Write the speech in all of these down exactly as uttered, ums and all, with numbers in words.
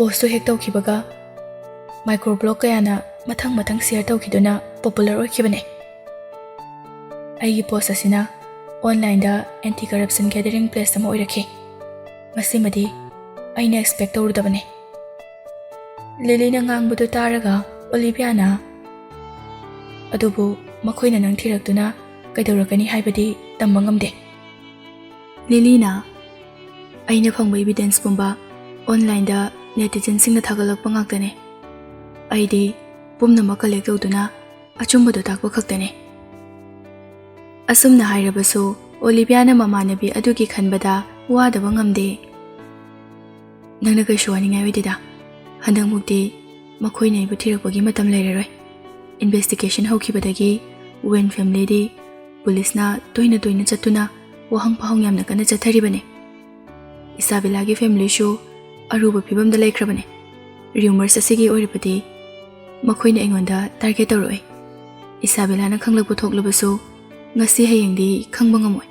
ꯄꯣꯁꯇꯨ ꯍꯦꯛ ꯇꯧꯈꯤꯕꯒ micro blog ꯀꯌꯥꯅ ꯃꯊꯪ ꯃꯊꯪ ꯁꯤꯌꯔ ꯇꯧꯈꯤꯗꯨꯅ ꯄꯣꯄꯨꯂꯔ ꯑꯣꯏꯈꯤꯕꯅꯦ꯫ ꯑꯩꯒꯤ ꯄꯣꯁ ꯑꯁꯤꯅ ꯑꯣꯟꯂꯥꯏꯟꯗ ꯑꯦꯟꯇꯤ ꯀꯔꯞꯁꯟ ꯒꯦꯗꯔꯤꯡ ꯄ꯭ꯂꯦꯁ ꯑꯃ ꯑꯣꯏꯔꯛꯈꯤ꯫ ꯃꯁꯤꯃꯗꯤ ꯑꯩꯅ ꯑꯦꯛꯁꯄꯦꯛ ꯇꯧꯔꯨꯗꯕꯅꯦ꯫ ꯂꯤꯂꯤꯅ ꯉꯥꯡꯕꯗꯨ ꯇꯥꯔꯒ ꯑꯣꯂꯤꯚꯤꯌꯥꯅ, "ꯑꯗꯨꯕꯨ ꯃꯈꯣꯏꯅ ꯅꯪ ꯊꯤꯔꯛꯇꯨꯅ ꯀꯩꯗꯧꯔꯛꯀꯅꯤ ꯍꯥꯏꯕꯗꯤ ꯇꯝꯕ ꯉꯝꯗꯦ꯫" ꯂꯤꯂꯤꯅ, "ꯑꯩꯅ ꯐꯪꯕ ꯏꯕꯤꯗꯦꯟꯁ ꯄꯨꯝꯕ ꯑꯣꯟꯂꯥꯏꯟꯗ ꯅꯦꯇꯤꯖꯟꯁꯤꯡꯅ ꯊꯥꯒꯠꯂꯛꯄ ꯉꯥꯛꯇꯅꯦ꯫ ꯑꯩꯗꯤ ꯄꯨꯝꯅꯃꯛ ꯀꯂꯦꯛ ꯇꯧꯗꯨꯅ ꯑꯆꯨꯝꯕꯗꯨ ꯇꯥꯛꯄ ꯈꯛꯇꯅꯦ꯫" ꯑꯁꯨꯝꯅ ꯍꯥꯏꯔꯕꯁꯨ ꯑꯣꯂꯤꯚꯤꯌꯥꯅ ꯃꯃꯥꯟꯅꯕꯤ ꯑꯗꯨꯒꯤ ꯈꯟꯕꯗ ꯋꯥꯗꯕ ꯉꯝꯗꯦ꯫ "ꯅꯪꯅ ꯀꯩꯁꯨ ꯋꯥꯅꯤꯡꯉꯥꯏ ꯑꯣꯏꯗꯦꯗ꯫ ꯍꯟꯗꯛꯃꯨꯛꯇꯤ ꯃꯈꯣꯏꯅ ꯑꯩꯕꯨ ꯊꯤꯔꯛꯄꯒꯤ ꯃꯇꯝ ꯂꯩꯔꯔꯣꯏ꯫ ꯏꯟꯚꯦꯁꯇꯤꯒꯦꯁꯟ ꯍꯧꯈꯤꯕꯗꯒꯤ ꯋꯦꯟ ꯐꯦꯃꯤꯂꯤꯗꯤ ꯄꯨꯂꯤꯁꯅ ꯇꯣꯏꯅ ꯇꯣꯏꯅ ꯆꯠꯇꯨꯅ ꯋꯥꯍꯪ ꯄꯥꯎꯍꯪ ꯌꯥꯝꯅ ꯀꯟꯅ ꯆꯠꯊꯔꯤꯕꯅꯤ꯫ ꯏꯁꯥꯕꯦꯂꯥꯒꯤ ꯐꯦꯃꯤꯂꯤꯁꯨ ꯑꯔꯨꯕ ꯐꯤꯕꯝꯗ ꯂꯩꯈ꯭ꯔꯕꯅꯤ꯫ ꯔꯤꯌꯨꯃꯔꯁ ꯑꯁꯤꯒꯤ ꯑꯣꯏꯔꯕꯗꯤ ꯃꯈꯣꯏꯅ ꯑꯩꯉꯣꯟꯗ ꯇꯥꯔꯒꯦꯠ ꯇꯧꯔꯛꯑꯣꯏ꯫ ꯏꯁꯥꯕꯦꯂꯥꯅ ꯈꯪꯂꯛꯄ ꯊꯣꯛꯂꯕꯁꯨ ꯉꯁꯤ ꯍꯌꯦꯡꯗꯤ ꯈꯪꯕ ꯉꯝꯃꯣꯏ꯫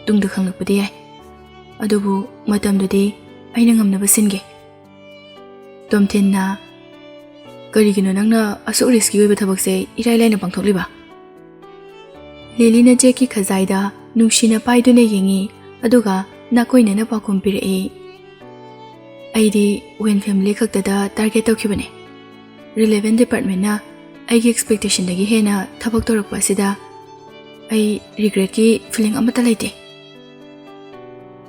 ꯇꯨꯡꯗ ꯈꯪꯂꯛꯄꯗꯤ ꯌꯥꯏ꯫ ꯑꯗꯨꯕꯨ ꯃꯇꯝꯗꯨꯗꯤ ꯑꯩꯅ ꯉꯝꯅꯕ ꯁꯤꯟꯒꯦ꯫" ꯇꯣꯝꯊꯤꯟꯅ, "ꯀꯔꯤꯒꯤꯅꯣ ꯅꯪꯅ ꯑꯁꯨꯛ ꯔꯤꯁꯀꯤ ꯑꯣꯏꯕ ꯊꯕꯛꯁꯦ ꯏꯔꯥꯏ ꯂꯥꯏꯅ ꯄꯥꯡꯊꯣꯛꯂꯤꯕ?" ꯂꯤꯂꯤꯅ ꯖꯦꯛꯀꯤ ꯈꯖꯥꯏꯗ ꯅꯨꯡꯁꯤꯅ ꯄꯥꯏꯗꯨꯅ ꯌꯦꯡꯉꯤ, ꯑꯗꯨꯒ ꯅꯥꯀꯣꯏꯅꯅ ꯄꯥꯎꯈꯨꯝ ꯄꯤꯔꯛꯏ, "ꯑꯩꯗꯤ ꯋꯦꯟ ꯐꯦꯃꯤꯂꯤ ꯈꯛꯇꯗ ꯇꯥꯔꯒꯦꯠ ꯇꯧꯈꯤꯕꯅꯦ꯫ ꯔꯤꯂꯦꯚꯦꯟ ꯗꯤꯄꯥꯔꯠꯃꯦꯟꯅ ꯑꯩꯒꯤ ꯑꯦꯛꯁꯄꯦꯛꯇꯦꯁꯟꯗꯒꯤ ꯍꯦꯟꯅ ꯊꯕꯛ ꯇꯧꯔꯛꯄ ꯑꯁꯤꯗ ꯑꯩ ꯔꯤꯒ꯭ꯔꯦꯠꯀꯤ ꯐꯤꯂꯤꯡ ꯑꯃꯠꯇ ꯂꯩꯇꯦ꯫"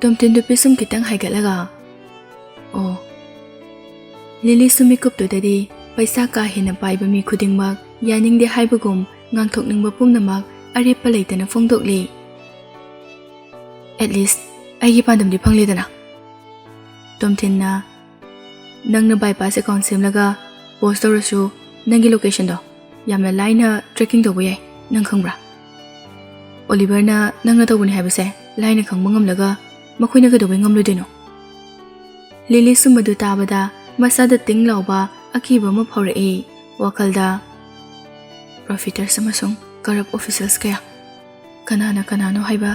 ꯇꯣꯝꯊꯤꯟꯗꯨ ꯄꯤꯁꯨꯝ ꯈꯤꯇꯪ ꯍꯥꯏꯒꯠꯂꯒ, "ꯑꯣ꯫" ꯂꯤꯂꯤꯁꯨ ꯃꯤꯀꯨꯞꯇꯨꯗꯗꯤ ꯄꯩꯁꯥ ꯀꯥ ꯍꯦꯟꯅ ꯄꯥꯏꯕ ꯃꯤ ꯈꯨꯗꯤꯡꯃꯛ ꯌꯥꯅꯤꯡꯗꯦ ꯍꯥꯏꯕꯒꯨꯝ ꯉꯥꯡꯊꯣꯛꯅꯤꯡꯕ ꯄꯨꯝꯅꯃꯛ ꯑꯔꯦꯞꯄ ꯂꯩꯇꯅ ꯐꯣꯡꯗꯣꯛꯂꯤ꯫ "ꯑꯦꯠꯂꯤꯁ ꯑꯩꯒꯤ ꯄꯥꯟꯗꯝꯗꯤ ꯐꯪꯂꯦꯗꯅ꯫" ꯇꯣꯝꯊꯤꯟꯅ, "ꯅꯪꯅ ꯕꯥꯏꯄꯥꯁ ꯑꯦꯀꯥꯎꯟ ꯁꯦꯝꯂꯒ ꯄꯣꯁ ꯇꯧꯔꯁꯨ ꯅꯪꯒꯤ ꯂꯣꯀꯦꯁꯟꯗꯣ ꯌꯥꯝꯅ ꯂꯥꯏꯅ ꯇ꯭ꯔꯦꯀꯤꯡ ꯇꯧꯕ ꯌꯥꯏ, ꯅꯪ ꯈꯪꯕ꯭ꯔꯥ? ꯑꯣꯂꯤꯚꯔꯅ ꯅꯪꯅ ꯇꯧꯕꯅꯤ ꯍꯥꯏꯕꯁꯦ ꯂꯥꯏꯅ ꯈꯪꯕ ꯉꯝꯂꯒ ꯃꯈꯣꯏꯅ ꯀꯩꯗꯧꯕꯩ ꯉꯝꯂꯣꯏꯗꯣꯏꯅꯣ?" ꯂꯤꯂꯤꯁꯨ ꯃꯗꯨ ꯇꯥꯕꯗ ꯃꯁꯥꯗ ꯇꯤꯡ ꯂꯥꯎꯕ ꯑꯀꯤꯕ ꯑꯃ ꯐꯥꯎꯔꯛꯏ꯫ ꯋꯥꯈꯜꯗ, "ꯄ꯭ꯔꯣꯐꯤꯇꯔꯁ ꯑꯃꯁꯨꯡ ꯀꯔꯞ ꯑꯣꯐꯤꯁꯦꯜꯁ ꯀꯌꯥ, ꯀꯅꯥꯅ ꯀꯅꯥꯅꯣ ꯍꯥꯏꯕ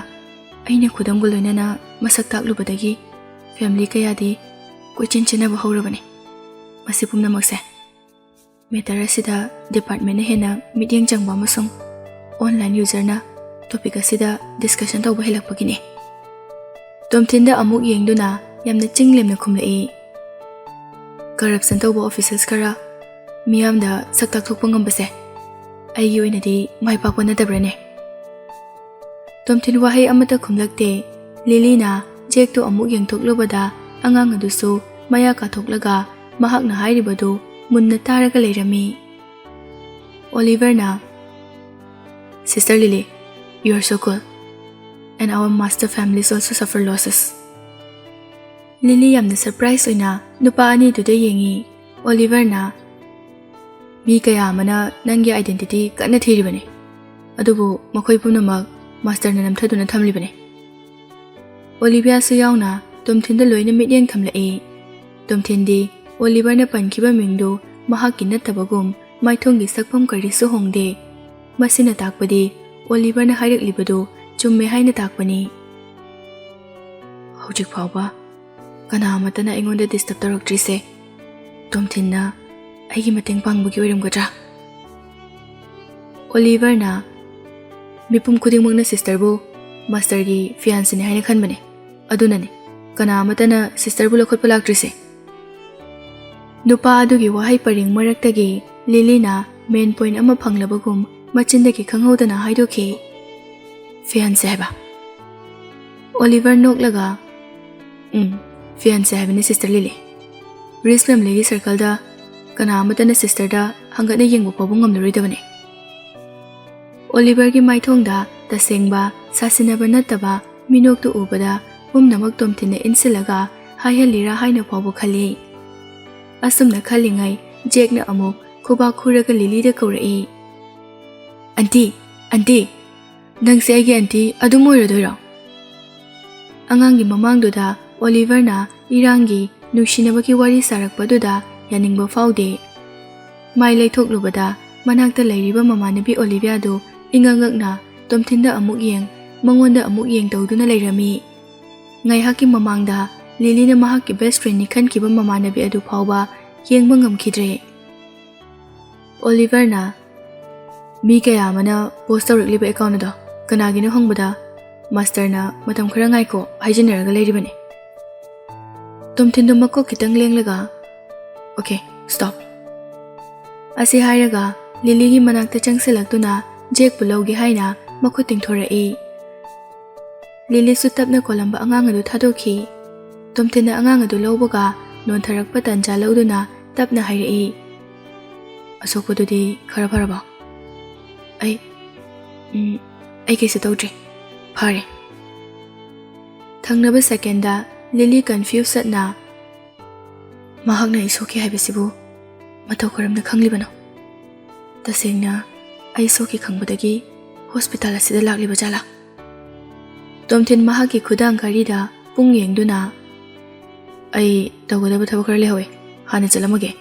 ꯑꯩꯅ ꯈꯨꯗꯝꯒ ꯂꯣꯏꯅꯅ ꯃꯁꯛ ꯇꯥꯛꯂꯨꯕꯗꯒꯤ ꯐꯦꯃꯤꯂꯤ ꯀꯌꯥꯗꯤ ꯀꯣꯏꯆꯦꯟ ꯆꯦꯟꯅꯕ ꯍꯧꯔꯕꯅꯤ꯫ ꯃꯁꯤ ꯄꯨꯝꯅꯃꯛꯁꯦ matter ꯑꯁꯤꯗ departmentꯅ ꯍꯦꯟꯅ ꯃꯤꯠꯌꯦꯡ ꯆꯪꯕ ꯑꯃꯁꯨꯡ online userꯅ topic ꯑꯁꯤꯗ discussion ꯇꯧꯕ ꯍꯦꯜꯂꯛꯄꯒꯤꯅꯤ꯫ ꯇꯣꯝꯊꯤꯟꯗ ꯑꯃꯨꯛ ꯌꯦꯡꯗꯨꯅ ꯌꯥꯝꯅ ꯆꯤꯡ ꯂꯦꯝꯅ ꯈꯨꯝꯂꯛꯏ꯫ Corruption ꯇꯧꯕ officers ꯈꯔ ꯃꯤꯌꯥꯝꯗ ꯁꯛ ꯇꯥꯛꯊꯣꯛꯄ ꯉꯝꯕꯁꯦ ꯑꯩꯒꯤ ꯑꯣꯏꯅꯗꯤ ꯃꯥꯏ ꯄꯥꯛꯄ ꯅꯠꯇꯕ꯭ꯔꯅꯦ? ꯇꯣꯝꯊꯤꯟ ꯋꯥꯍꯩ ꯑꯃꯠꯇ ꯈꯨꯝꯂꯛꯇꯦ꯫ ꯂꯤꯂꯤꯅ ꯖꯦꯛꯇꯨ ꯑꯃꯨꯛ ꯌꯦꯡꯊꯣꯛꯂꯨꯕꯗ ꯑꯉꯥꯡ ꯑꯗꯨꯁꯨ ꯃꯌꯥ ꯀꯥꯊꯣꯛꯂꯒ ꯃꯍꯥꯛꯅ ꯍꯥꯏꯔꯤꯕꯗꯨ ꯃꯨꯟꯅ ꯇꯥꯔꯒ ꯂꯩꯔꯝꯃꯤ꯫ ꯑꯣꯂꯤꯚꯔꯅ, "Sister Lily, you are so cool. And our master families also suffer losses." ꯂꯤꯂꯤ ꯌꯥꯝꯅ surprise ꯑꯣꯏꯅ ꯅꯨꯄꯥ ꯑꯅꯤꯗꯨꯗ ꯌꯦꯡꯉꯤ꯫ ꯑꯣꯂꯤꯚꯔꯅ, "ꯃꯤ ꯀꯌꯥ ꯑꯃꯅ ꯅꯪꯒꯤ identity ꯀꯟꯅ ꯊꯤꯔꯤꯕꯅꯤ, ꯑꯗꯨꯕꯨ ꯃꯈꯣꯏ ꯄꯨꯝꯅꯃꯛ masterꯅ ꯅꯝꯊꯗꯨꯅ ꯊꯝꯂꯤꯕꯅꯤ꯫" ꯑꯣꯂꯤꯚꯤꯌꯥꯁꯨ ꯌꯥꯎꯅ ꯇꯣꯝꯊꯤꯟꯗ ꯂꯣꯏꯅ ꯃꯤꯠꯌꯦꯡ ꯊꯝꯂꯛꯏ꯫ ꯇꯣꯝꯊꯤꯟꯗꯤ ꯑꯣꯂꯤꯚꯔꯅ ꯄꯟꯈꯤꯕ ꯃꯤꯡꯗꯨ ꯃꯍꯥꯛꯀꯤ ꯅꯠꯇꯕꯒꯨꯝ ꯃꯥꯏꯊꯣꯡꯒꯤ ꯁꯛꯐꯝ ꯀꯔꯤꯁꯨ ꯍꯣꯡꯗꯦ꯫ ꯃꯁꯤꯅ ꯇꯥꯛꯄꯗꯤ ꯑꯣꯂꯤꯚꯔꯅ ꯍꯥꯏꯔꯛꯂꯤꯕꯗꯨ ꯆꯨꯝꯃꯦ ꯍꯥꯏꯅ ꯇꯥꯛꯄꯅꯤ꯫ "ꯍꯧꯖꯤꯛ ꯐꯥꯎꯕ ꯀꯅꯥ ꯑꯃꯠꯇꯅ ꯑꯩꯉꯣꯟꯗ disturb ꯇꯧꯔꯛꯇ꯭ꯔꯤꯁꯦ ꯇꯣꯝꯊꯤꯟꯅ ꯑꯩꯒꯤ ꯃꯇꯦꯡ ꯄꯥꯡꯕꯒꯤ ꯑꯣꯏꯔꯝꯒꯗ꯭ꯔꯥ?" ꯑꯣꯂꯤꯚꯔꯅ, "ꯃꯤꯄꯨꯝ ꯈꯨꯗꯤꯡꯃꯛꯅ sisterꯕꯨ masterꯒꯤ fianceꯅꯤ ꯍꯥꯏꯅ ꯈꯟꯕꯅꯦ, ꯑꯗꯨꯅꯅꯦ ꯀꯅꯥ ꯑꯃꯠꯇꯅ sisterꯕꯨ ꯂꯧꯈꯠꯄ ꯂꯥꯛꯇ꯭ꯔꯤꯁꯦ꯫" ꯅꯨꯄꯥ ꯑꯗꯨꯒꯤ ꯋꯥꯍꯩ ꯄꯔꯦꯡ ꯃꯔꯛꯇꯒꯤ ꯂꯤꯂꯤꯅ main point ꯑꯃ ꯐꯪꯂꯕꯒꯨꯝ ꯃꯆꯤꯟꯗꯒꯤ ꯈꯪꯍꯧꯗꯅ ꯍꯥꯏꯗꯣꯛꯈꯤ, "Fiance ꯍꯥꯏꯕ?" ꯑꯣꯂꯤꯚꯔ ꯅꯣꯛꯂꯒ, "ꯎꯝ, fiance ꯍꯥꯏꯕꯅꯤ, Sister ꯂꯤꯂꯤ꯫ Rich familyꯒꯤ circleꯗ ꯀꯅꯥ ꯑꯃꯠꯇꯅ sisterꯗ ꯍꯪꯒꯠꯅ ꯌꯦꯡꯕ ꯐꯥꯎꯕ ꯉꯝꯂꯔꯣꯏꯗꯕꯅꯤ꯫" ꯑꯣꯂꯤꯚꯔꯒꯤ ꯃꯥꯏꯊꯣꯡꯗ ꯇꯁꯦꯡꯕ ꯁꯥꯁꯤꯟꯅꯕ ꯅꯠꯇꯕ ꯃꯤꯅꯣꯛꯇꯨ ꯎꯕꯗ ꯄꯨꯝꯅꯃꯛ ꯇꯣꯝꯊꯤꯟꯅ ꯏꯟꯁꯤꯜꯂꯒ ꯍꯥꯏꯍꯜꯂꯤꯔꯥ ꯍꯥꯏꯅ ꯐꯥꯎꯕ ꯈꯜꯂꯤ꯫ ꯑꯁꯨꯝꯅ ꯈꯜꯂꯤꯉꯩ ꯖꯦꯛꯅ ꯑꯃꯨꯛ ꯈꯨꯕꯥꯛ ꯈꯨꯔꯒ ꯂꯤꯂꯤꯗ ꯀꯧꯔꯛꯏ, "Aunty, aunty, ꯅꯪꯁꯦ ꯑꯩꯒꯤ aunty ꯑꯗꯨꯝ ꯑꯣꯏꯔꯗꯣꯏꯔꯣ?" ꯑꯉꯥꯡꯒꯤ ꯃꯃꯥꯡꯗꯨꯗ ꯑꯣꯂꯤꯚꯔꯅ ꯏꯔꯥꯡꯒꯤ ꯅꯨꯡꯁꯤꯅꯕꯒꯤ ꯋꯥꯔꯤ ꯁꯥꯔꯛꯄꯗꯨꯗ ꯌꯥꯅꯤꯡꯕ ꯐꯥꯎꯗꯦ꯫ ꯃꯥꯏ ꯂꯩꯊꯣꯛꯂꯨꯕꯗ ꯃꯅꯥꯛꯇ ꯂꯩꯔꯤꯕ ꯃꯃꯥꯟꯅꯕꯤ ꯑꯣꯂꯤꯚꯤꯌꯥꯗꯨ ꯏꯉꯛ ꯉꯛꯅ ꯇꯣꯝꯊꯤꯟꯗ ꯑꯃꯨꯛ ꯌꯦꯡ, ꯃꯉꯣꯟꯗ ꯑꯃꯨꯛ ꯌꯦꯡ ꯇꯧꯗꯨꯅ ꯂꯩꯔꯝꯃꯤ꯫ ꯉꯥꯏꯍꯥꯛꯀꯤ ꯃꯃꯥꯡꯗ ꯂꯤꯂꯤꯅ ꯃꯍꯥꯛꯀꯤ best friendꯅꯤ ꯈꯟꯈꯤꯕ ꯃꯃꯥꯟꯅꯕꯤ ꯑꯗꯨ ꯐꯥꯎꯕ ꯌꯦꯡꯕ ꯉꯝꯈꯤꯗ꯭ꯔꯦ꯫ ꯑꯣꯂꯤꯚꯔꯅ ꯃꯤ ꯀꯌꯥ ꯑꯃꯅ ꯄꯣꯁ ꯇꯧꯔꯛꯂꯤꯕ ꯑꯦꯀꯥꯎꯟ ꯑꯗꯣ ꯀꯅꯥꯒꯤꯅꯣ ꯍꯪꯕꯗ, ꯃꯥꯁꯇꯔꯅ "ꯃꯇꯝ ꯈꯔ ꯉꯥꯏꯈꯣ" ꯍꯥꯏꯖꯤꯟꯅꯔꯒ ꯂꯩꯔꯤꯕꯅꯤ꯫ ꯇꯣꯝꯊꯤꯟꯗꯣ ꯃꯀꯣꯛ ꯈꯤꯇꯪ ꯂꯦꯡꯂꯒ, "ꯑꯣꯀꯦ, ꯁ꯭ꯇꯣꯞ" ꯑꯁꯤ ꯍꯥꯏꯔꯒ ꯂꯤꯂꯤꯒꯤ ꯃꯅꯥꯛꯇ ꯆꯪꯁꯤꯜꯂꯛꯇꯨꯅ ꯖꯦꯛꯄꯨ ꯂꯧꯒꯦ ꯍꯥꯏꯅ ꯃꯈꯨꯠ ꯇꯤꯡꯊꯣꯔꯛꯏ꯫ ꯂꯤꯂꯤꯁꯨ ꯇꯞꯅ ꯀꯣꯜꯂꯝꯕ ꯑꯉꯥꯡ ꯑꯗꯨ ꯊꯥꯗꯣꯛꯈꯤ꯫ ꯇꯣꯝꯊꯤꯟꯅ ꯑꯉꯥꯡ ꯑꯗꯨ ꯂꯧꯕꯒ ꯅꯣꯟꯊꯔꯛꯄ ꯇꯥꯟꯖꯥ ꯂꯧꯗꯨꯅ ꯇꯞꯅ ꯍꯥꯏꯔꯛꯏ, "ꯑꯁꯣꯛꯄꯗꯨꯗꯤ ꯈꯔ ꯐꯔꯕꯣ?" "ꯑꯩ, ꯎꯝ, ꯑꯩ ꯀꯩꯁꯨ ꯇꯧꯗ꯭ꯔꯤ꯫ ꯐꯔꯦ꯫" ꯊꯪꯅꯕ ꯁꯦꯀꯦꯟꯗ ꯂꯤꯂꯤ ꯀꯟꯐ꯭ꯌꯨꯁ ꯆꯠꯅ, "ꯃꯍꯥꯛꯅ ꯑꯩ ꯁꯣꯛꯈꯤ ꯍꯥꯏꯕꯁꯤꯕꯨ ꯃꯇꯧ ꯀꯔꯝꯅ ꯈꯪꯂꯤꯕꯅꯣ? ꯇꯁꯦꯡꯅ ꯑꯩ ꯁꯣꯛꯈꯤ ꯈꯪꯕꯗꯒꯤ ꯍꯣꯁꯄꯤꯇꯥꯜ ꯑꯁꯤꯗ ꯂꯥꯛꯂꯤꯕ ꯖꯥꯠꯂꯥ?" ꯇꯣꯝꯊꯤꯟ ꯃꯍꯥꯛꯀꯤ ꯈꯨꯗꯥꯡ ꯘꯔꯤꯗ ꯄꯨꯡ ꯌꯦꯡꯗꯨꯅ, "ꯑꯩ ꯇꯧꯒꯗꯕ ꯊꯕꯛ ꯈꯔ ꯂꯩꯍꯧꯋꯦ, ꯍꯥꯟꯅ ꯆꯠꯂꯝꯃꯒꯦ꯫"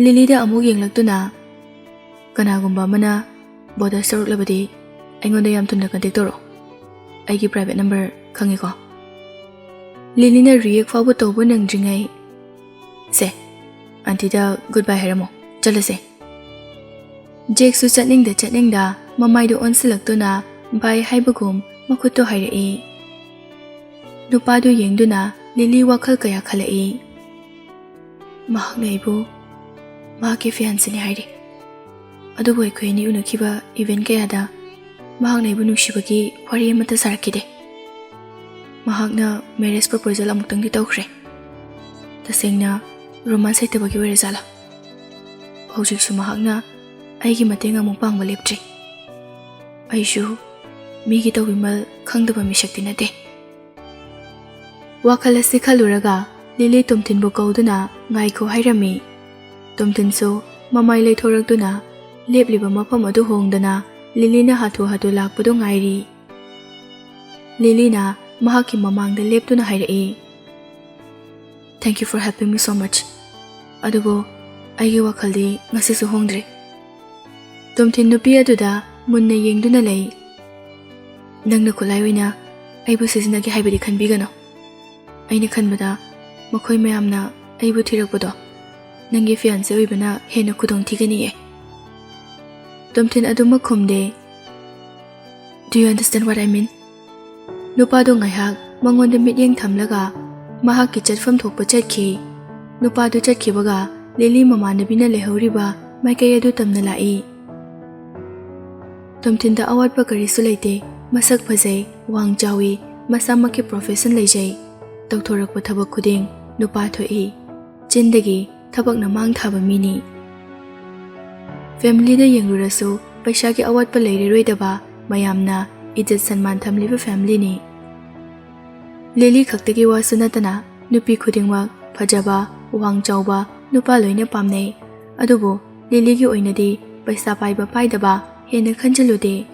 ꯂꯤꯂꯤꯗ ꯑꯃꯨꯛ ꯌꯦꯡꯂꯛꯇꯨꯅ, "ꯀꯅꯥꯒꯨꯝꯕ ꯑꯃꯅ ꯕꯣꯗꯔ ꯇꯧꯔꯛꯂꯕꯗꯤ ꯑꯩꯉꯣꯟꯗ ꯌꯥꯝ ꯊꯨꯅ ꯀꯟꯇꯦꯛ ꯇꯧꯔꯛꯑꯣ꯫ ꯑꯩꯒꯤ ꯄ꯭ꯔꯥꯏꯚꯦꯠ ꯅꯝꯕꯔ ꯈꯪꯉꯤꯀꯣ?" ꯂꯤꯂꯤꯅ ꯔꯤꯌꯦꯛ ꯐꯥꯎꯕ ꯇꯧꯕ ꯅꯪꯗ꯭ꯔꯤꯉꯩ, "ꯁꯦ, ꯑꯟꯇꯤꯗ ꯒꯨꯗ ꯕꯥꯏ ꯍꯥꯏꯔꯝꯃꯣ, ꯆꯠꯂꯁꯦ꯫" ꯖꯦꯛꯁꯨ ꯆꯠꯅꯤꯡꯗ ꯆꯠꯅꯤꯡꯗ ꯃꯃꯥꯏꯗꯨ ꯑꯣꯟꯁꯤꯜꯂꯛꯇꯨꯅ ꯕꯥꯏ ꯍꯥꯏꯕꯒꯨꯝ ꯃꯈꯨꯠꯇꯨ ꯍꯥꯏꯔꯛꯏ꯫ ꯅꯨꯄꯥꯗꯨ ꯌꯦꯡꯗꯨꯅ ꯂꯤꯂꯤ ꯋꯥꯈꯜ ꯀꯌꯥ ꯈꯜꯂꯛꯏ꯫ "ꯃꯍꯥꯛꯅ ꯑꯩꯕꯨ ꯃꯍꯥꯛꯀꯤ ꯐꯤꯌꯥꯟꯁꯤꯅꯤ ꯍꯥꯏꯔꯤ, ꯑꯗꯨꯕꯨ ꯑꯩꯈꯣꯏ ꯑꯅꯤ ꯎꯅꯈꯤꯕ ꯏꯚꯦꯟꯠ ꯀꯌꯥꯗ ꯃꯍꯥꯛꯅ ꯑꯩꯕꯨ ꯅꯨꯡꯁꯤꯕꯒꯤ ꯋꯥꯔꯤ ꯑꯃꯠꯇ ꯁꯥꯔꯛꯈꯤꯗꯦ꯫ ꯃꯍꯥꯛꯅ ꯃꯦꯔꯦꯖ ꯄ꯭ꯔꯄꯣꯖꯦꯜ ꯑꯃꯨꯛꯇꯪꯗꯤ ꯇꯧꯈ꯭ꯔꯦ꯫ ꯇꯁꯦꯡꯅ ꯔꯣꯃꯥꯟꯁ ꯍꯩꯇꯕꯒꯤ ꯑꯣꯏꯔꯖꯥꯠꯂꯥ? ꯍꯧꯖꯤꯛꯁꯨ ꯃꯍꯥꯛꯅ ꯑꯩꯒꯤ ꯃꯇꯦꯡ ꯑꯃꯨꯛ ꯄꯥꯡꯕ ꯂꯦꯞꯇ꯭ꯔꯤ꯫ ꯑꯩꯁꯨ ꯃꯤꯒꯤ ꯇꯧꯕꯤꯃꯜ ꯈꯪꯗꯕ ꯃꯤꯁꯛꯇꯤ ꯅꯠꯇꯦ꯫" ꯋꯥꯈꯜ ꯑꯁꯤ ꯈꯜꯂꯨꯔꯒ ꯂꯤꯂꯤ ꯇꯣꯝꯊꯤꯟꯕꯨ ꯀꯧꯗꯨꯅ "ꯉꯥꯏꯈꯣ" ꯍꯥꯏꯔꯝꯃꯤ꯫ ꯇꯣꯝꯊꯤꯟꯁꯨ ꯃꯃꯥꯏ ꯂꯩꯊꯣꯔꯛꯇꯨꯅ ꯂꯦꯞꯂꯤꯕ ꯃꯐꯝ ꯑꯗꯨ ꯍꯣꯡꯗꯅ ꯂꯤꯂꯤꯅ ꯍꯥꯊꯨ ꯍꯥꯊꯨ ꯂꯥꯛꯄꯗꯨ ꯉꯥꯏꯔꯤ꯫ ꯂꯤꯂꯤꯅ ꯃꯍꯥꯛꯀꯤ ꯃꯃꯥꯡꯗ ꯂꯦꯞꯇꯨꯅ ꯍꯥꯏꯔꯛꯏ, "Thank you for helping me so much꯫ ꯑꯗꯨꯕꯨ ꯑꯩꯒꯤ ꯋꯥꯈꯜꯗꯤ ꯉꯁꯤꯁꯨ ꯍꯣꯡꯗ꯭ꯔꯤ꯫" ꯇꯣꯝꯊꯤꯟ ꯅꯨꯄꯤ ꯑꯗꯨꯗ ꯃꯨꯟꯅ ꯌꯦꯡꯗꯨꯅ ꯂꯩ꯫ "ꯅꯪꯅ ꯈꯨꯠꯂꯥꯏ ꯑꯣꯏꯅ ꯑꯩꯕꯨ ꯁꯤꯖꯤꯟꯅꯒꯦ ꯍꯥꯏꯕꯗꯤ ꯈꯟꯕꯤꯒꯅꯨ꯫ ꯑꯩꯅ ꯈꯟꯕꯗ ꯃꯈꯣꯏ ꯃꯌꯥꯝꯅ ꯑꯩꯕꯨ ꯊꯤꯔꯛꯄꯗꯣ "ꯅꯪꯒꯤ fiancé ꯑꯣꯏꯕꯅ ꯍꯦꯟꯅ ꯈꯨꯗꯣꯡ ꯊꯤꯒꯅꯤꯌꯦ꯫" ꯇꯣꯝꯊꯤꯟ ꯑꯗꯨꯃꯛ ꯈꯨꯝꯗꯦ꯫ "Do you understand what I mean?" ꯅꯨꯄꯥꯗꯣ ꯉꯥꯏꯍꯥꯛ ꯃꯉꯣꯟꯗ ꯃꯤꯠꯌꯦꯡ ꯊꯝꯂꯒ ꯃꯍꯥꯛꯀꯤ ꯆꯠꯐꯝ ꯊꯣꯛꯄ ꯆꯠꯈꯤ꯫ ꯅꯨꯄꯥꯗꯨ ꯆꯠꯈꯤꯕꯒ ꯂꯤꯂꯤ ꯃꯃꯥꯟꯅꯕꯤꯅ ꯂꯩꯍꯧꯔꯤꯕ ꯃꯥꯏꯀꯩ ꯑꯗꯨ ꯇꯝꯅ ꯂꯥꯛꯏ꯫ ꯇꯣꯝꯊꯤꯟꯗ ꯑꯋꯥꯠꯄ ꯀꯔꯤꯁꯨ ꯂꯩꯇꯦ꯫ ꯃꯁꯛ ꯐꯖꯩ, ꯋꯥꯡ ꯆꯥꯎꯏ, ꯃꯁꯥꯃꯛꯀꯤ profession ꯂꯩꯖꯩ꯫ ꯇꯧꯊꯣꯔꯛꯄ ꯊꯕꯛ ꯈꯨꯗꯤꯡ ꯅꯨꯄꯥ ꯊꯣꯛꯏ꯫ ꯆꯤꯟꯗꯒꯤ ꯊꯕꯛꯅ ꯃꯥꯡ ꯊꯥꯕ ꯃꯤꯅꯤ꯫ Familyꯗ ꯌꯦꯡꯂꯨꯔꯁꯨ ꯄꯩꯁꯥꯒꯤ ꯑꯋꯥꯠꯄ ꯂꯩꯔꯔꯣꯏꯗꯕ, ꯃꯌꯥꯝꯅ ꯏꯖꯠ ꯁꯟꯃꯥꯟ ꯊꯝꯂꯤꯕ familyꯅꯤ꯫ ꯂꯤꯂꯤ ꯈꯛꯇꯒꯤ ꯋꯥꯁꯨ ꯅꯠꯇꯅ ꯅꯨꯄꯤ ꯈꯨꯗꯤꯡꯃꯛ ꯐꯖꯕ, ꯋꯥꯡ ꯆꯥꯎꯕ ꯅꯨꯄꯥ ꯂꯣꯏꯅ ꯄꯥꯝꯅꯩ꯫ ꯑꯗꯨꯕꯨ ꯂꯤꯂꯤꯒꯤ ꯑꯣꯏꯅꯗꯤ ꯄꯩꯁꯥ ꯄꯥꯏꯕ ꯄꯥꯏꯗꯕ ꯍꯦꯟꯅ ꯈꯟꯖꯜꯂꯨꯗꯦ꯫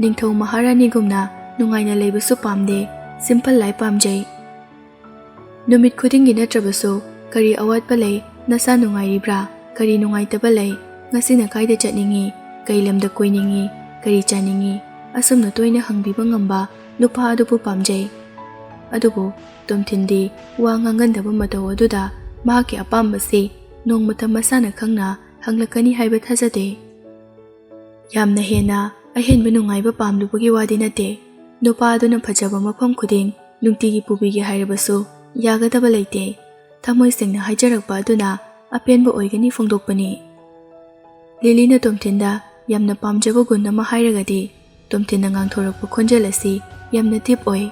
ꯅꯤꯡꯊꯧ ꯃꯍꯥꯔꯥꯅꯤꯒꯨꯝꯅ ꯅꯨꯡꯉꯥꯏꯅ ꯂꯩꯕꯁꯨ ꯄꯥꯝꯗꯦ, simple life ꯄꯥꯝꯖꯩ꯫ ꯅꯨꯃꯤꯠ ꯈꯨꯗꯤꯡꯒꯤ ꯅꯠꯇ꯭ꯔꯕꯁꯨ ꯀꯔꯤ ꯑꯋꯥꯠꯄ ꯂꯩ, ꯅꯁꯥ ꯅꯨꯡꯉꯥꯏꯔꯤꯕ꯭ꯔꯥ, ꯀꯔꯤ ꯅꯨꯡꯉꯥꯏꯇꯕ ꯂꯩ, ꯉꯁꯤꯅ ꯀꯥꯏꯗ ꯆꯠꯅꯤꯡꯉꯤ, ꯀꯩ ꯂꯝꯗ ꯀꯣꯏꯅꯤꯡꯉꯤ, ꯀꯔꯤ ꯆꯥꯅꯤꯡꯉꯤ, ꯑꯁꯨꯝꯅ ꯇꯣꯏꯅ ꯍꯪꯕꯤꯕ ꯉꯝꯕ ꯅꯨꯄꯥ ꯑꯗꯨꯕꯨ ꯄꯥꯝꯖꯩ꯫ ꯑꯗꯨꯕꯨ ꯇꯣꯝꯊꯤꯟꯗꯤ ꯋꯥ ꯉꯥꯡꯒꯟꯗꯕ ꯃꯇꯧ ꯑꯗꯨꯗ ꯃꯍꯥꯛꯀꯤ ꯑꯄꯥꯝꯕꯁꯤ ꯅꯣꯡꯃꯇ ꯃꯁꯥꯅ ꯈꯪꯅ ꯍꯪꯂꯛꯀꯅꯤ ꯍꯥꯏꯕ ꯊꯥꯖꯗꯦ꯫ ꯌꯥꯝꯅ ꯍꯦꯟꯅ ꯑꯍꯦꯟꯕ ꯅꯨꯡꯉꯥꯏꯕ ꯄꯥꯝꯂꯨꯕꯒꯤ ꯋꯥꯗꯤ ꯅꯠꯇꯦ꯫ ꯅꯨꯄꯥ ꯑꯗꯨꯅ ꯐꯖꯕ ꯃꯐꯝ ꯈꯨꯗꯤꯡ ꯅꯨꯡꯇꯤꯒꯤ ꯄꯨꯕꯤꯒꯦ ꯍꯥꯏꯔꯕꯁꯨ ꯌꯥꯒꯗꯕ ꯂꯩꯇꯦ꯫ ꯊꯃꯣꯏ ꯁꯦꯡꯅ ꯍꯥꯏꯖꯔꯛꯄ ꯑꯗꯨꯅ ꯑꯄꯦꯟꯕ ꯑꯣꯏꯒꯅꯤ ꯐꯣꯡꯗꯣꯛꯄꯅꯤ꯫ ꯂꯤꯂꯤꯅ ꯇꯣꯝꯊꯤꯟꯗ ꯌꯥꯝꯅ ꯄꯥꯝꯖꯕ ꯒꯨꯟ ꯑꯃ ꯍꯥꯏꯔꯒꯗꯤ, ꯇꯣꯝꯊꯤꯟꯅ ꯉꯥꯡꯊꯣꯔꯛꯄ ꯈꯣꯟꯖꯦꯜ ꯑꯁꯤ ꯌꯥꯝꯅ deep ꯑꯣꯏ꯫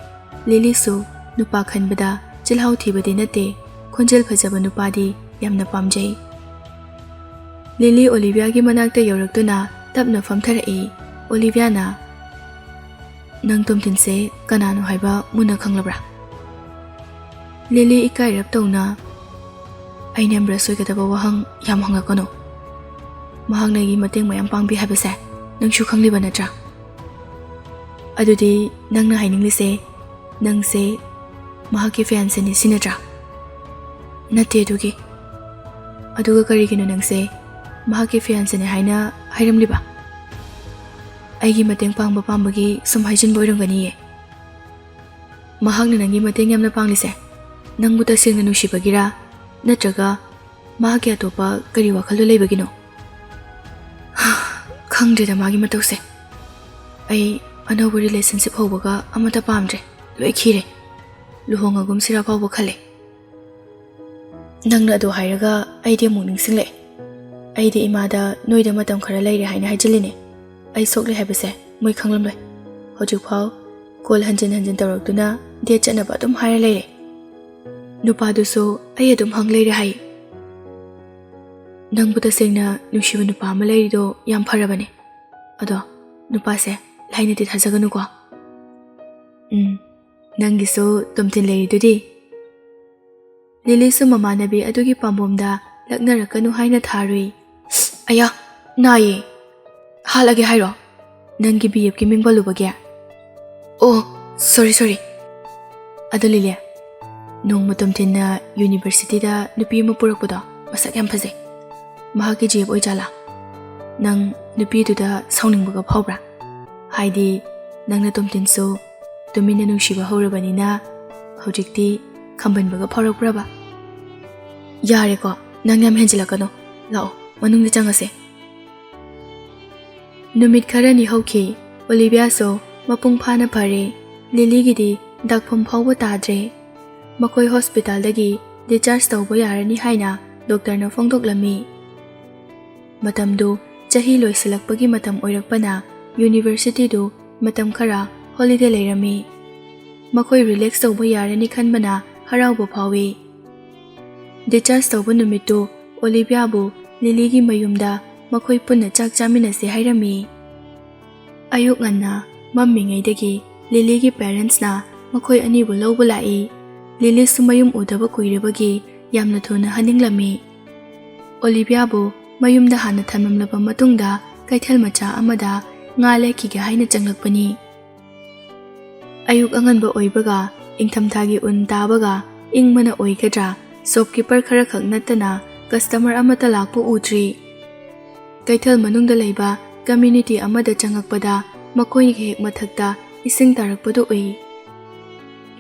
ꯂꯤꯂꯤꯁꯨ ꯅꯨꯄꯥ ꯈꯟꯕꯗ ꯆꯤꯜꯍꯥꯎ ꯊꯤꯕꯗꯤ ꯅꯠꯇꯦ, ꯈꯣꯟꯖꯦꯜ ꯐꯖꯕ ꯅꯨꯄꯥꯗꯤ ꯌꯥꯝꯅ ꯄꯥꯝꯖꯩ꯫ ꯂꯤꯂꯤ ꯑꯣꯂꯤꯚꯤꯌꯥꯒꯤ ꯃꯅꯥꯛꯇ ꯌꯧꯔꯛꯇꯨꯅ ꯇꯞꯅ ꯐꯝꯊꯔꯛꯏ꯫ ꯑꯣꯂꯤꯚꯤꯌꯥꯅ, "ꯅꯪ ꯇꯣꯝꯊꯤꯟꯁꯦ ꯀꯅꯥꯅꯣ ꯍꯥꯏꯕ ꯃꯨꯟꯅ ꯈꯪꯂꯕ꯭ꯔꯥ?" ꯂꯤꯂꯤ ꯏꯀꯥꯏꯔꯞ ꯇꯧꯅ, "ꯑꯩ ꯅꯦꯝꯕ꯭ꯔ ꯁꯣꯏꯒꯗꯕ ꯋꯥꯍꯪ ꯌꯥꯝ ꯍꯪꯂꯛꯀꯅꯨ꯫ ꯃꯍꯥꯛꯅ ꯑꯩꯒꯤ ꯃꯇꯦꯡ ꯃꯌꯥꯝ ꯄꯥꯡꯕꯤ ꯍꯥꯏꯕꯁꯦ ꯅꯪꯁꯨ ꯈꯪꯂꯤꯕ ꯅꯠꯇ꯭ꯔꯥ? ꯑꯗꯨꯗꯤ ꯅꯪꯅ ꯍꯥꯏꯅꯤꯡꯂꯤꯁꯦ ꯅꯪꯁꯦ ꯃꯍꯥꯛꯀꯤ fiancéꯅꯤ ꯁꯤ ꯅꯠꯇ꯭ꯔꯥ?" "ꯅꯠꯇꯦ ꯑꯗꯨꯒꯤ꯫ ꯑꯗꯨꯒ ꯀꯔꯤꯒꯤꯅꯣ ꯅꯪꯁꯦ ꯃꯍꯥꯛꯀꯤ fiancéꯅꯤ ꯍꯥꯏꯅ ꯍꯥꯏꯔꯝꯂꯤꯕ?" "ꯑꯩꯒꯤ ꯃꯇꯦꯡ ꯄꯥꯡꯕ ꯄꯥꯝꯕꯒꯤ ꯁꯨꯝ ꯍꯥꯏꯖꯤꯟꯕ ꯑꯣꯏꯔꯝꯒꯅꯤꯌꯦ꯫ ꯃꯍꯥꯛꯅ ꯅꯪꯒꯤ ꯃꯇꯦꯡ ꯌꯥꯝꯅ ꯄꯥꯡꯂꯤꯁꯦ ꯅꯪꯕꯨ ꯇꯁꯦꯡꯅ ꯅꯨꯡꯁꯤꯕꯒꯤꯔꯥ, ꯅꯠꯇ꯭ꯔꯒ ꯃꯍꯥꯛꯀꯤ ꯑꯇꯣꯞꯄ ꯀꯔꯤ ꯋꯥꯈꯜꯗ ꯂꯩꯕꯒꯤꯅꯣ? ꯈꯪꯗ꯭ꯔꯦꯗ ꯃꯥꯒꯤ ꯃꯇꯧꯁꯦ꯫ ꯑꯩ ꯑꯅꯧꯕ ꯔꯤꯂꯦꯁꯟꯁꯤꯞ ꯍꯧꯕꯒ ꯑꯃꯠꯇ ꯄꯥꯝꯗ꯭ꯔꯦ꯫ ꯂꯣꯏ ꯈꯤꯔꯦ꯫ ꯂꯨꯍꯣꯡꯉꯒꯨꯝꯁꯤꯔꯥ ꯐꯥꯎꯕ ꯈꯜꯂꯦ꯫ ꯅꯪꯅ ꯑꯗꯨ ꯍꯥꯏꯔꯒ ꯑꯩꯗꯤ ꯑꯃꯨꯛ ꯅꯤꯡꯁꯤꯡꯂꯛꯑꯦ꯫ ꯑꯩꯗꯤ ꯏꯃꯥꯗ ꯅꯣꯏꯗ ꯃꯇꯝ ꯈꯔ ꯂꯩꯔꯦ ꯍꯥꯏꯅ ꯍꯥꯏꯖꯤꯜꯂꯤꯅꯦ꯫ ꯑꯩ ꯁꯣꯛꯂꯦ ꯍꯥꯏꯕꯁꯦ ꯃꯣꯏ ꯈꯪꯂꯝꯂꯣꯏ꯫ ꯍꯧꯖꯤꯛꯐꯥꯎ ꯀꯣꯜ ꯍꯟꯖꯤꯟ ꯍꯟꯖꯤꯟ ꯇꯧꯔꯛꯇꯨꯅ ꯗꯦꯠ ꯆꯠꯅꯕ ꯑꯗꯨꯝ ꯍꯥꯏꯔ ꯂꯩꯔꯦ꯫ ꯅꯨꯄꯥꯗꯨꯁꯨ ꯑꯩ ꯑꯗꯨꯝ ꯍꯪ ꯂꯩꯔꯦ ꯍꯥꯏ꯫ ꯅꯪꯕꯨ ꯇꯁꯦꯡꯅ ꯅꯨꯡꯁꯤꯕ ꯅꯨꯄꯥ ꯑꯃ ꯂꯩꯔꯤꯗꯣ ꯌꯥꯝ ꯐꯔꯕꯅꯦ꯫ ꯑꯗꯣ ꯅꯨꯄꯥꯁꯦ ꯂꯥꯏꯅꯗꯤ ꯊꯥꯖꯒꯅꯨꯀꯣ꯫ ꯎꯝ, ꯅꯪꯒꯤꯁꯨ ꯇꯣꯝꯊꯤꯟ ꯂꯩꯔꯤꯗꯨꯗꯤ꯫ ꯂꯤꯂꯤꯁꯨ ꯃꯃꯥꯟꯅꯕꯤ ꯑꯗꯨꯒꯤ ꯄꯥꯝꯕꯣꯝꯗ ꯂꯛꯅꯔꯛꯀꯅꯨ ꯍꯥꯏꯅ ꯊꯥꯔꯨꯏ꯫ ꯑꯌꯥ, ꯅꯥꯏꯌꯦ꯫ ꯍꯥꯠꯂꯒꯦ ꯍꯥꯏꯔꯣ? ꯅꯪꯒꯤ ꯕꯤ ꯑꯦꯐꯀꯤ ꯃꯤꯡ ꯄꯜꯂꯨꯕꯒꯤ? ꯑꯣ, ꯁꯣꯔꯤ, ꯁꯣꯔꯤ꯫ ꯑꯗꯣ ꯂꯤꯂꯤ, ꯅꯣꯡꯃ ꯇꯣꯝꯊꯤꯟꯅ ꯌꯨꯅꯤꯚꯔꯁꯤꯇꯤꯗ ꯅꯨꯄꯤ ꯑꯃ ꯄꯨꯔꯛꯄꯗꯣ ꯃꯁꯛ ꯌꯥꯝ ꯐꯖꯩ꯫ ꯃꯍꯥꯛꯀꯤ ꯖꯤ ꯑꯦꯐ ꯑꯣꯏꯖꯥꯠꯂꯥ? ꯅꯪ ꯅꯨꯄꯤꯗꯨꯗ ꯁꯥꯎꯅꯤꯡꯕꯒ ꯐꯥꯎꯕ꯭ꯔꯥ? ꯍꯥꯏꯗꯤ ꯅꯪꯅ ꯇꯣꯝꯊꯤꯟꯁꯨ ꯇꯨꯃꯤꯟꯅ ꯅꯨꯡꯁꯤꯕ ꯍꯧꯔꯕꯅꯤꯅ ꯍꯧꯖꯤꯛꯇꯤ ꯈꯝꯕꯟꯕꯒ ꯐꯥꯎꯔꯛꯄ꯭ꯔꯕ? ꯌꯥꯔꯦꯀꯣ, ꯅꯪ ꯌꯥꯝ ꯍꯦꯟꯖꯤꯜꯂꯛꯀꯅꯣ꯫ ꯂꯥꯛꯑꯣ, ꯃꯅꯨꯡꯗ ꯆꯪꯉꯁꯦ꯫ ꯅꯨꯃꯤꯠ ꯈꯔꯅꯤ ꯍꯧꯈꯤ꯫ ꯑꯣꯂꯤꯚꯤꯌꯥꯁꯨ ꯃꯄꯨꯡ ꯐꯥꯅ ꯐꯔꯦ꯫ ꯂꯤꯂꯤꯒꯤꯗꯤ ꯗꯥꯛꯐꯝ ꯐꯥꯎꯕ ꯇꯥꯗ꯭ꯔꯦ꯫ ꯃꯈꯣꯏ ꯍꯣꯁꯄꯤꯇꯥꯜꯗꯒꯤ ꯗꯤꯆꯥꯔꯖ ꯇꯧꯕ ꯌꯥꯔꯅꯤ ꯍꯥꯏꯅ ꯗꯣꯛꯇꯔꯅ ꯐꯣꯡꯗꯣꯛꯂꯝꯃꯤ꯫ ꯃꯇꯝꯗꯨ ꯆꯍꯤ ꯂꯣꯏꯁꯤꯜꯂꯛꯄꯒꯤ ꯃꯇꯝ ꯑꯣꯏꯔꯛꯄꯅ ꯌꯨꯅꯤꯚꯔꯁꯤꯇꯤꯗꯨ ꯃꯇꯝ ꯈꯔ ꯍꯣꯂꯤꯗꯦ ꯂꯩꯔꯝꯃꯤ꯫ ꯃꯈꯣꯏ ꯔꯤꯂꯦꯛꯁ ꯇꯧꯕ ꯌꯥꯔꯅꯤ ꯈꯟꯕꯅ ꯍꯔꯥꯎꯕ ꯐꯥꯎꯏ꯫ ꯗꯤꯆꯥꯔꯖ ꯇꯧꯕ ꯅꯨꯃꯤꯠꯇꯨ ꯑꯣꯂꯤꯚꯤꯌꯥꯕꯨ ꯂꯤꯂꯤꯒꯤ ꯃꯌꯨꯝꯗ ꯃꯈꯣꯏ ꯄꯨꯟꯅ ꯆꯥꯛ ꯆꯥꯃꯤꯟꯅꯁꯦ ꯍꯥꯏꯔꯝꯃꯤ꯫ ꯑꯌꯨꯛ ꯉꯟꯅ ꯃꯝꯃꯤꯉꯩꯗꯒꯤ ꯂꯤꯂꯤꯒꯤ ꯄꯦꯔꯦꯟꯠꯁꯅ ꯃꯈꯣꯏ ꯑꯅꯤꯕꯨ ꯂꯧꯕ ꯂꯥꯛꯏ꯫ ꯂꯤꯂꯤꯁꯨ ꯃꯌꯨꯝ ꯎꯗꯕ ꯀꯨꯏꯔꯕꯒꯤ ꯌꯥꯝꯅ ꯊꯨꯅ ꯍꯟꯅꯤꯡꯂꯝꯃꯤ꯫ ꯑꯣꯂꯤꯚꯤꯌꯥꯕꯨ ꯃꯌꯨꯝꯗ ꯍꯥꯟꯅ ꯊꯝꯂꯝꯂꯕ ꯃꯇꯨꯡꯗ ꯀꯩꯊꯦꯜ ꯃꯆꯥ ꯑꯃꯗ ꯉꯥ ꯂꯩꯈꯤꯒꯦ ꯍꯥꯏꯅ ꯆꯪꯂꯛꯄꯅꯤ꯫ ꯑꯌꯨꯛ ꯑꯉꯟꯕ ꯑꯣꯏꯕꯒ ꯏꯪꯊꯝꯊꯥꯒꯤ ꯎꯟ ꯇꯥꯕꯒ ꯏꯪꯕꯅ ꯑꯣꯏꯒꯗ꯭ꯔꯥ, ꯁꯣꯞꯀꯤꯄꯔ ꯈꯔꯈꯛ ꯅꯠꯇꯅ ꯀꯁꯇꯃꯔ ꯑꯃꯠꯇ ꯂꯥꯛꯄ ꯎꯗ꯭ꯔꯤ꯫ ꯀꯩꯊꯦꯜ ꯃꯅꯨꯡꯗ ꯂꯩꯕ ꯀꯝꯃ꯭ꯌꯨꯅꯤꯇꯤ ꯑꯃꯗ ꯆꯪꯉꯛꯄꯗ ꯃꯈꯣꯏꯒꯤ ꯍꯦꯛ ꯃꯊꯛꯇ ꯏꯁꯤꯡ ꯇꯥꯔꯛꯄꯗꯨ ꯎꯏ꯫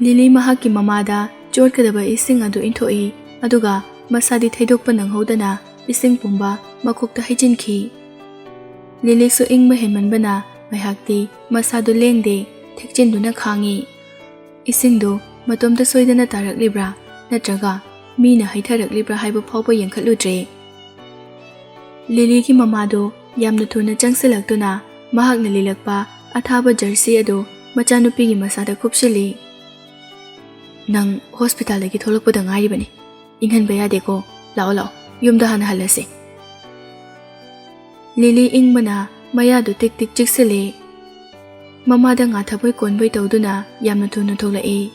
ꯂꯤꯂꯤ ꯃꯍꯥꯛꯀꯤ ꯃꯃꯥꯗ ꯆꯣꯠꯀꯗꯕ ꯏꯁꯤꯡ ꯑꯗꯨ ꯏꯟꯊꯣꯛꯏ, ꯑꯗꯨꯒ ꯃꯁꯥꯗꯤ ꯊꯩꯗꯣꯛꯄ ꯅꯪꯍꯧꯗꯅ ꯏꯁꯤꯡ ꯄꯨꯝꯕ ꯃꯀꯣꯛꯇ ꯍꯩꯖꯤꯟꯈꯤ꯫ ꯂꯤꯂꯤꯁꯨ ꯏꯪꯕ ꯍꯦꯟꯃꯟꯕꯅ ꯉꯥꯏꯍꯥꯛꯇꯤ ꯃꯁꯥꯗꯨ ꯂꯦꯡꯗꯦ, ꯊꯦꯛꯆꯤꯟꯗꯨꯅ ꯈꯥꯡꯉꯤ꯫ ꯏꯁꯤꯡꯗꯨ ꯃꯇꯣꯝꯇ ꯁꯣꯏꯗꯅ ꯇꯥꯔꯛꯂꯤꯕ꯭ꯔꯥ ꯅꯠꯇ꯭ꯔꯒ ꯃꯤꯅ ꯍꯩꯊꯔꯛꯂꯤꯕ꯭ꯔꯥ ꯍꯥꯏꯕ ꯐꯥꯎꯕ ꯌꯦꯡꯈꯠꯂꯨꯗ꯭ꯔꯦ꯫ ꯂꯤꯂꯤꯒꯤ ꯃꯃꯥꯗꯨ ꯌꯥꯝꯅ ꯊꯨꯅ ꯆꯪꯁꯤꯜꯂꯛꯇꯨꯅ ꯃꯍꯥꯛꯅ ꯂꯤꯂꯛꯄ ꯑꯊꯥꯕ ꯖꯔꯁꯤ ꯑꯗꯨ ꯃꯆꯥꯅꯨꯄꯤꯒꯤ ꯃꯁꯥꯗ ꯀꯨꯞꯁꯤꯜꯂꯤ꯫ "ꯅꯪ ꯍꯣꯁꯄꯤꯇꯥꯜꯗꯒꯤ ꯊꯣꯛꯂꯛꯄꯗ ꯉꯥꯏꯔꯤꯕꯅꯤ꯫ ꯏꯪꯍꯟꯕ ꯌꯥꯗꯦꯀꯣ꯫ ꯂꯥꯛꯑꯣ, ꯂꯥꯛꯑꯣ, ꯌꯨꯝꯗ ꯍꯥꯟꯅ ꯍꯜꯂꯁꯤ꯫" ꯂꯤꯂꯤ ꯏꯪꯕꯅ ꯃꯌꯥꯗꯨ ꯇꯤꯛ ꯇꯤꯛ ꯆꯤꯛꯁꯤꯜꯂꯤ꯫ ꯃꯃꯥꯗ ꯉꯥꯊꯕꯣꯏ ꯀꯣꯟꯕꯣꯏ ꯇꯧꯗꯨꯅ ꯌꯥꯝꯅ ꯊꯨꯅ ꯊꯣꯛꯂꯛꯏ꯫